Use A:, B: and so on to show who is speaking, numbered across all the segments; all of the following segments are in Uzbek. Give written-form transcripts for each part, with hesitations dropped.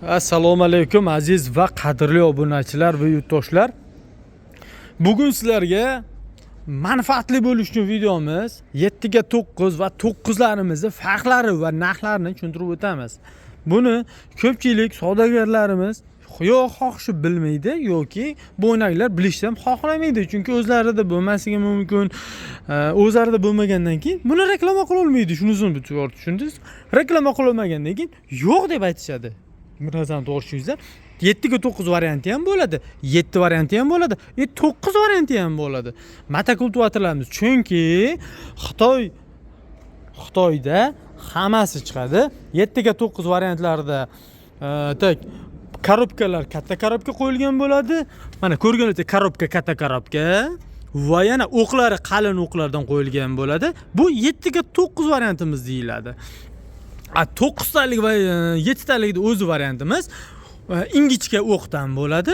A: Assalomu alaykum, aziz va qadrli obunachilar va yurtdoshlar. Bugun sizlarga manfaatli bo'lish uchun videomiz 7 ga 9 va 9larimizni farqlari va narxlarini tushuntirib o'tamiz. Buni ko'pchilik savdogarlarimiz yo xohishi bilmaydi yoki bu o'ynaklar bilishni ham xohlamaydi, chunki o'zlarida bo'lmasligi mumkin. O'zlarida bo'lmagandan keyin buni reklama qilolmaydi. Shunisini to'g'ri tushundingiz. Reklama qilolmagandan keyin yo'q deb aytishadi. Bir narsani to'g'ri tushundingizlar. 7 ga 9 varianti ham bo'ladi, 7 varianti ham bo'ladi, 9 varianti ham bo'ladi. Motokultivatorlarimiz, chunki Xitoyda hammasi chiqadi. 7 ga 9 variantlarda так korobkalar katta korobka qo'yilgan bo'ladi. Mana ko'rganingizdek, korobka katta korobka va yana o'qlari qalin o'qlardan qo'yilgan bo'ladi. Bu 7 ga 9 variantimiz deyiladi. A 9 talik va 7 talikni o'zi variantimiz ingichka o'qdan bo'ladi,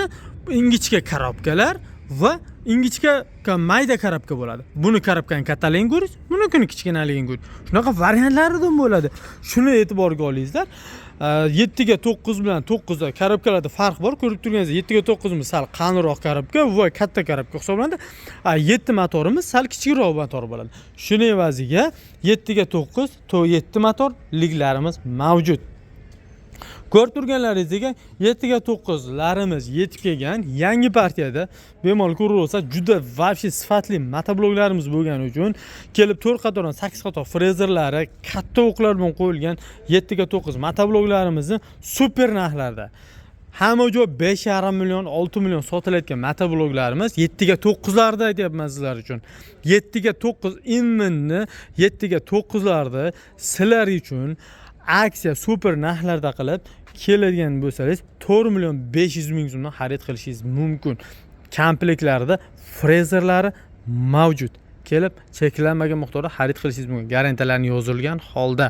A: ingichka korobkalar va ingichka mayda korobka bo'ladi. Buni korobkani kattaligini ko'ringiz, bunikini kichkinaligini ko'ringiz. Shunaqa variantlaridan bo'ladi. Shuni e'tiborga olingizlar. 7 ga 9 bilan 9 da korobkalarda farq bor. Ko'rib turganingizdek, 7 ga 9imiz sal qalinroq korobka va katta korobka hisoblanadi. A 7 motorimiz sal kichikroq motor bo'ladi. Shuni evaziga 7 ga 9 to 7 motor liglarimiz mavjud. Ko'rib turganlaringizdek, 7 ga 9larimiz yetib kelgan yangi partiyada. Bemalol ko'raversa, juda вообще sifatli motobloklarimiz bo'lgani uchun kelib 4 qatordan 8 qator frezerlari katta o'qlar bilan qo'yilgan 7 ga 9 motobloklarimizni super narxlarda, hamma joy 5,5 million, 6 million sotilayotgan motobloklarimiz 7 ga 9larda aytyapman sizlar uchun. 7 ga 9 именно 7 ga 9larda sizlar uchun aksiya super narxlarda qilib, keladigan bo'lsangiz, 4 million 500 ming so'mdan xarid qilishingiz mumkin. Komplektlarida frezerlari mavjud. Kelib cheklanmagan miqdorda xarid qilishingiz mumkin, garantiyalarni yozilgan holda.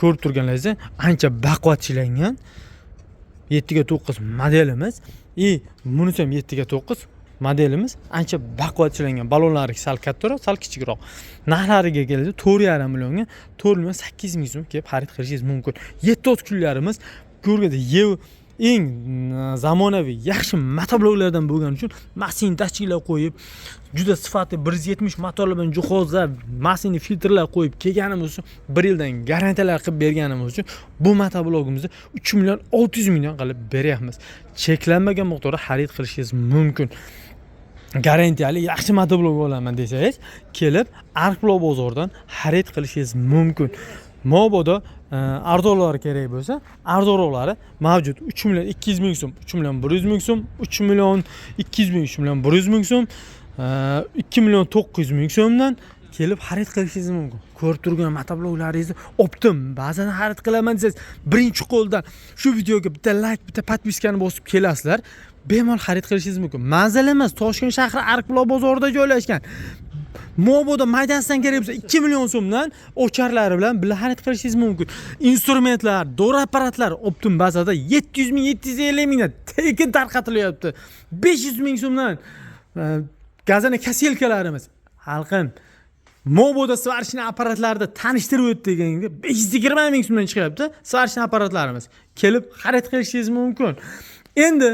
A: Ko'rib turganlaringizdek, ancha baquvvat ishlangan 7 ga 9 modelimiz. И bunisi ham 7 ga 9 modelimiz ancha baquvvat ishlangan, ballonlari sal kattaroq, sal kichikroq. Narxlariga kelsa, 4,5 millionga, 4 million 800 ming so'm kelib xarid qilishingiz mumkin. 7 o'tkunlarimiz ko'rganda yev eng zamonaviy yaxshi motobloklardan bo'lgani uchun mashin datchiklar qo'yib, juda sifatli 170 motorlar bilan jihozlab, mashinli filtrlar qo'yib kelganimiz uchun, bir yildan garantiyalar qilib berganimiz uchun bu motoblogimizni 3 million 600 mingdan qilib beryapmiz. Cheklanmagan miqdorda xarid qilishingiz mumkin. Garantiyali yaxshi motoblok olaman desangiz, kelib Arqbuloq bozoridan xarid qilishingiz mumkin. Mabodo arzonlari kerak bo'lsa, arzonroqlari mavjud: 3 million 200 ming so'm, 3 million 100 ming so'm, 3 million 200 ming, 3 million 100 ming so'm, 2 million 900 ming so'mdan kelib xarid qilishingiz mumkin. Ko'rib turgan motobloklaringizni оптом ba'zan xarid qilaman desangiz, birinchi qo'ldan shu videoga bitta layk, bitta подписка ni bosib kelasizlar, bemalol xarid qilishingiz mumkin. Manzilimiz Toshkent shahri, Arqbuloq bozorida joylashgan. Mobodo maydasidan kerak bo'lsa, 2 million so'mdan ocharlari bilan birga xarid qilishingiz mumkin. Instrumentlar, dori apparatlar оптом bazada 700 ming, 750 mingdan tekin tarqatilyapti. 500 ming so'mdan gazana косилка larimiz, xalqim. Mobodo сварочный apparatlarni tanishtirib o'tdi deganga 520 ming so'mdan chiqyapti сварочный apparatlarimiz. Kelib xarid qilishingiz mumkin. Endi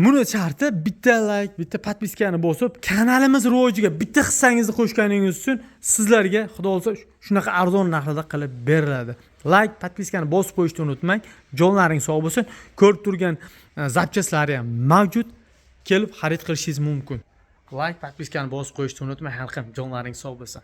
A: buni sharti bitta layk, bitta подписка ni bosib, kanalimiz rivojiga bitta hissangizni qo'shganingiz uchun sizlarga, xudo xohlasa, shunaqa arzon narxlarda qilib beriladi. Layk, подписка ni bosib qo'yishni unutmang. Jonlaring sog' bo'lsin. Ko'rib turgan запчасть lari ham mavjud. Kelib xarid qilishingiz mumkin. Layk, подписка ni bosib qo'yishni unutmang, xalqim. Jonlaring sog' bo'lsin.